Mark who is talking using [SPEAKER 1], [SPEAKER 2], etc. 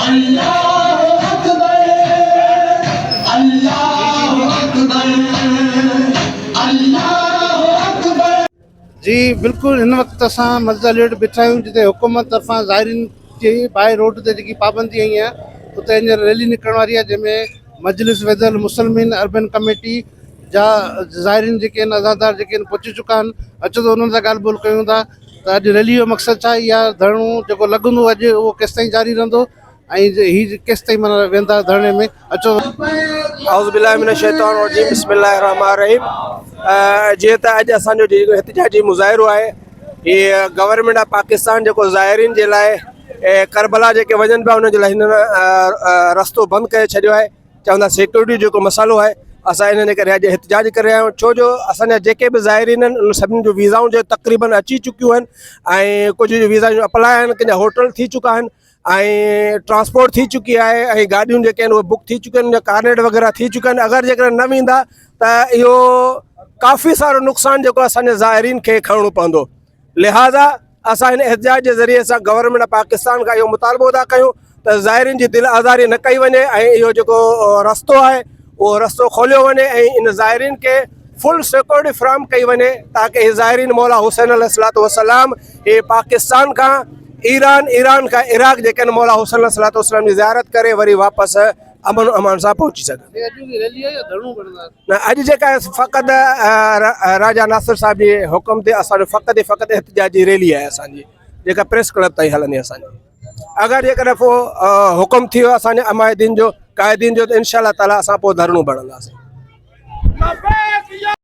[SPEAKER 1] جي بلڪل هن وقت اسان مسجد علي وٽ بيٺا آهيون جتي حڪومت طرفان زائرين جي باء روڊ تي جيڪي پابندي هنئي آهي اتي هينئر ريلي نڪرڻ واري آهي جنهن ۾ مجلس وحدت المسلمين اربن ڪميٽي جا زائرين جيڪي آهن عزادار جيڪي آهن پهچي چڪا آهن اچو ته انهن سان ڳالهه ٻولهه ڪيون ٿا ته اڄ ريلي جو مقصد ڇا آهي يا ڌرڻو جيڪو لڳندو اڄ اهو ڪيستائين جاري رهندو ۽ هي ڪيستائين معنيٰ ويندا ڌرڻي ۾ اچو
[SPEAKER 2] اعوذ بالله من الشيطان الرجيم بسم الله الرحمن الرحيم جيئن ته اڄ اسان جو جيڪو احتجاجي مظاهرو آهي هي گورنمينٽ آف پاڪستان جيڪو زائرين جي لاء ڪربلا جيڪي وڃن پيا انهن جي لاء هنن رستو بند ڪري ڇڏيو آهي چون ٿا سيڪيورٽي جو جيڪو مسئلو آهي اسان ان جي ڪري اڄ احتجاج ڪري رهيا آهيون ڇو جو اسان جا جيڪي به زائرين آهن انهن سڀني جون ويزائون جو تقريبن اچي چڪيون آهن ۽ ڪجهه ويزا اپلاء آهن ڪنهن جا هوٽل ٿي چڪا آهن ۽ ٽرانسپورٽ ٿي چڪي آهي ۽ گاڏيون جيڪي آهن اهي بڪ ٿي چڪيون آهن ڪارنيٽ وغيره ٿي چڪا آهن اگر جيڪڏهن نه ويندا ته اهو ڪافي سارو نقصان جيڪو اسان جي زائرين کي کڻڻو پوندو لهٰذا اسان هن احتجاج جي ذريعي سان گورنمينٽ آف پاڪستان کان اهو مطالبو ٿا ڪيون ته زائرين جي دل آزاري نه ڪئي وڃي ۽ اهو جيڪو رستو آهي اهو رستو کوليو وڃي ۽ ان زائرين کي فل سيڪورٽي فراهم ڪئي وڃي تاڪه هي زائرين مولا حسين عليه الصلوة والسلام هي پاڪستان کان ايران ايران کان عراق جيڪي آهن مولا حسين عليه الصلوة والسلام جي زيارت ڪري وري واپس امن و امان سان پهچي سگهن. نه اڄ جيڪا فقط راجا ناصر صاحب جي حڪم تي اسان جو فقط ۽ فقط احتجاجي ريلي آهي اسان جي جيڪا پريس ڪلب تائين هلندي اسان جي اگر جيڪڏهن پوء حڪم ٿي ويو اسان جي عمائدين جو قائدين جو ته انشاء الله تعالي اسان پوء ڌرڻو بڻنداسين.